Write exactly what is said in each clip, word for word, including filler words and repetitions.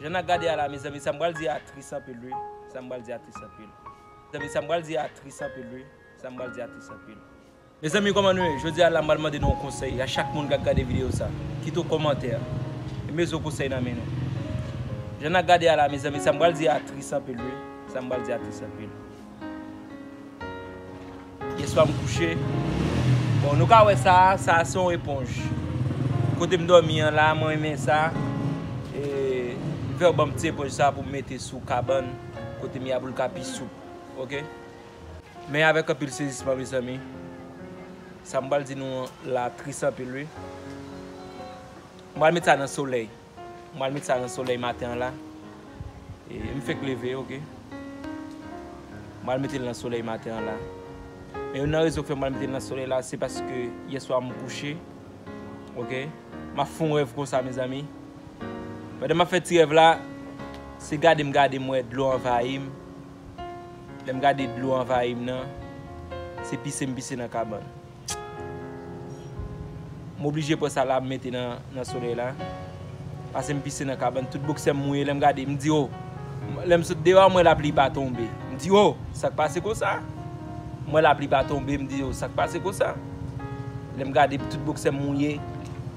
Jan n ap gade a la, mezanmi, sa m pral di a tris anpil, wi. Sa m pral di a tris anpil. Mezanmi, sa m pral di a tris anpil, wi. Sa m pral di a tris anpil. Mezanmi, kòman nou ye? Jodi a la, m pral mande nou yon konsèy. A chak moun k ap gade videyo sa, kite yon kòmantè. E m bezwen konsèy nan men nou. Jan n ap gade a la, mezanmi, sa m pral di a tris anpil, wi. Sa m pral di a tris anpil. Yèswa m kouche. Bon, nou ka wè sa, sa se yon eponj. Kote m dòmi an la, mwen renmen sa. E m fè yo ban m ti eponj sa pou m mete sou kabann kote m ye a pou l ka pi soup. Oke? Men avèk anpil sezisman, mezanmi. Sa m pral di nou an la tris anpil, wi. M pral met sa nan solèy. M pral met sa nan solèy maten an la. E, m fèk leve, oke. M pral mete l nan solèy maten an la. Men youn nan rezon k fè m pral mete l nan solèy la, se paske yèswa m kouche. Oke. M ap fè yon rèv konsa, mezanmi. Pandan m ap fè ti rèv la, se gade m gade m wè dlo anvayi m. Lè m gade dlo anvayi m nan, se pise m pise nan kabann. M oblije pran sa la m mete nan, nan solèy la. Pase m pise nan kabann, tout boksè m mouye, lè m gade, m di, "O." Lè m sot deyò a, m wè lapli pa tonbe. M di, "O, sa k pase konsa?" M wè lapli pa tonbe, m di, "O, sa k pase konsa?" Lè m gade, tout boksè m mouye,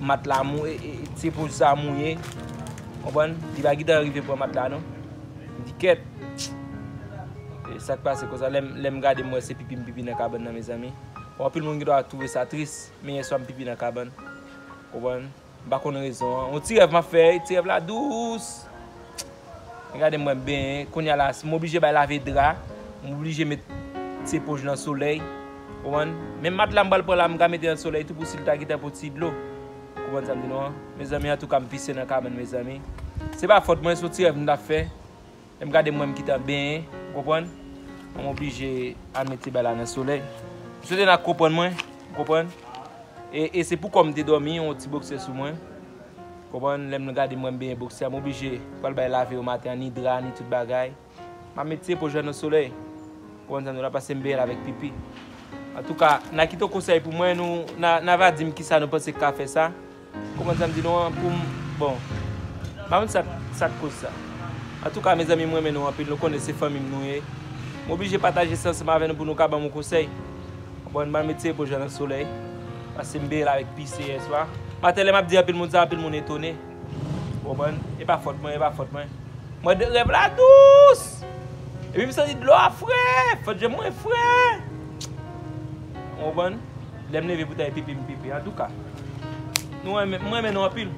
matla mouye, e, e, ti eponj sa mouye. Konprann? Li pa gentan rive pran matla, non. M di, "Kèt." E sa k pase konsa, lè m, lè m gade, m wè se pipi m pipi nan kabann nan, mezanmi. Bon, anpil moun gen dwa twouve sa tris, men yèswa m pipi nan kabann. Konprann? M pa konn rezon an. Yon ti rèv m ap fè, ti rèv la dous. Men gade m wè m benyen. Kounye a la, m oblije bay lave dra. M oblije met ti eponj nan solèy. Konprann? Menm matla m pral pran la, m ka mete nan solèy tou pou si l ta gentan pran ti dlo. Konprann sa m di nou an? Mezanmi, antouka, m pise nan kabann, mezanmi. Se pa fòt mwen, se yon ti rèv m t ap fè. Lè m gade m wè m gentan benyen, ou konprann? Mwen oblije al mete bagay la nan solèy. M swete n ap konprann mwen, ou konprann? E, e se pou kò m te dòmi, yon ti boksè sou mwen. Konprann? Lè m gade m wè m benyen boksè a, m oblije pral bay lave yo maten an, ni dra, ni tout bagay. M ap met ti eponj la nan solèy. Konprann sa m di w la, pase m benyen l avèk pipi. Antouka, n a kite yon konsèy pou mwen, nou, n a, n a va di m kisa nou panse k ka fè sa. Konprann sa m di nou an, pou m, bon, m pa konn sa, sa k koz sa. Antouka, mezanmi, m renmen nou anpil, nou konnen se fanmi m nou ye. M oblije pataje sa ansanm avè nou pou nou ka ban m yon konsèy. Konprann, m al met ti eponj la nan solèy, pase m benyen l avèk pise yèswa. Maten, lè m ap di anpil moun sa, anpil moun etone. Konprann, e pa fòt mwen, e pa fòt mwen. Mwen de rèv la dous. Epi m santi dlo a fre, fòt je mwen fre. Ou konprann? Lè m leve pou ta pipi, m pipi. Antouka, nou renmen, mwen renmen nou anpil.